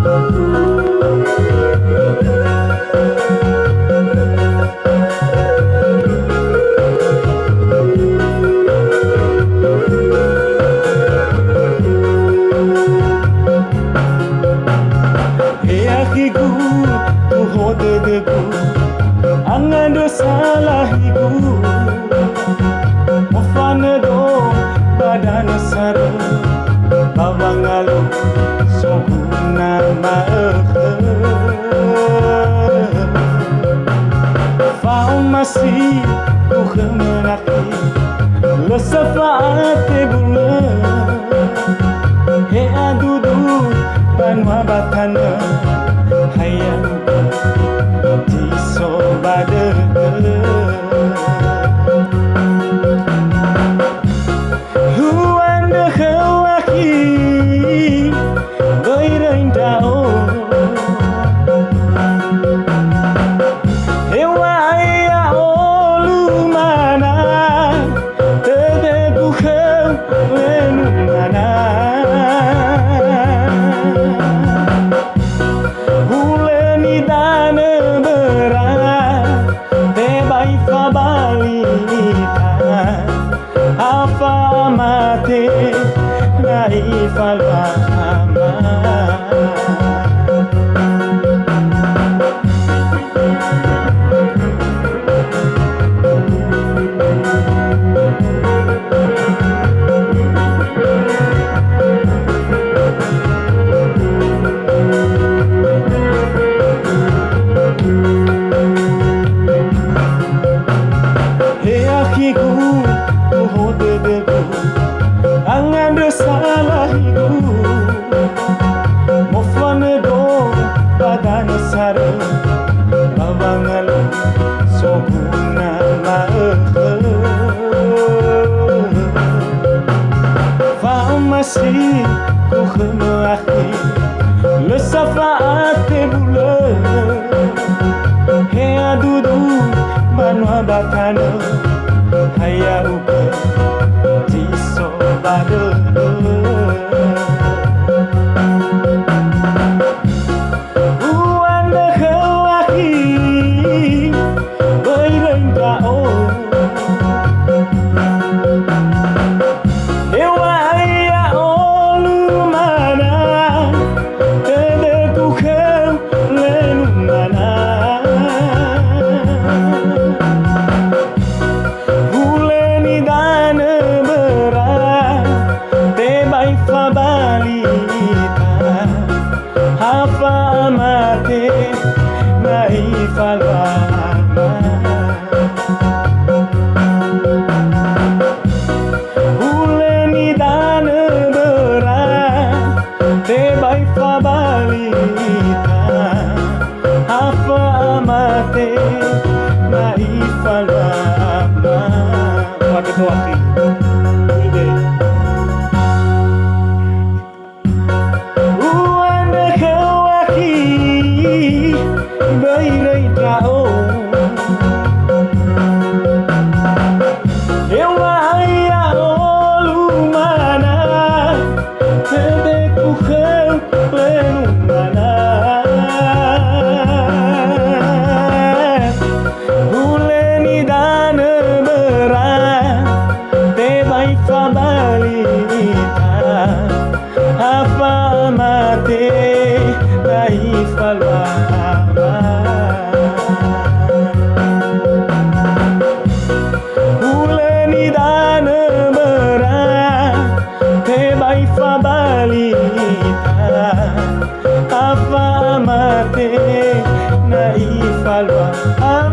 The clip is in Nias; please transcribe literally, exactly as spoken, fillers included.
He akhigu, tuho dödögu, angandrö salahigu. Mofanödo ba danö sarö, ba wangalö soguna ma'ökhö. Fa'omasi khömö akhi, lö sa fa'atebulö. He adudu banua ba tanö, ha ya'ugö zi so ba dödö. Hu'andrö khöu akhi, böi röi ndra'o. Heŵa'ae ya'olumana, dödögu khöu lö numana. Hulö nidanö mböra, tebai fabali ita. Ha fa'amate, na ifalua ama. He akhigu, tuho dödögu, angandrö salahigu. Mofanödo ba danö sarö, ba wangalö soguna ma'ökhö. Fa'omasi khömö akhi, lö sa fa'atebulö. He adudu banua ba tanö, ha ya'ugö zi so ba dödö. U'andrö khöu akhi, böi röi ndra'o. Heŵa'ae ya'olumana, dödögu khöu lö numana. Hulö nidanö mböra, tebai fabali ita. Ha fa'amate, na ifalua ama. Hulö nidanö mböra, tebai fabali ita. Ha fa'amate, na ifalua ama. Wa'aketo akhi. Ide. U'andrö khöu akhi, böi röi ndra'o. Heŵa'ae ya'olumana, dödögu khöu lö numana. Hulö nidanö mböra, tebai fabali ita. Ha fa'amate, na ifalua ama. Hulö nidanö mböra, tebai fabali ita. Ha fa'amate, na ifalua ama.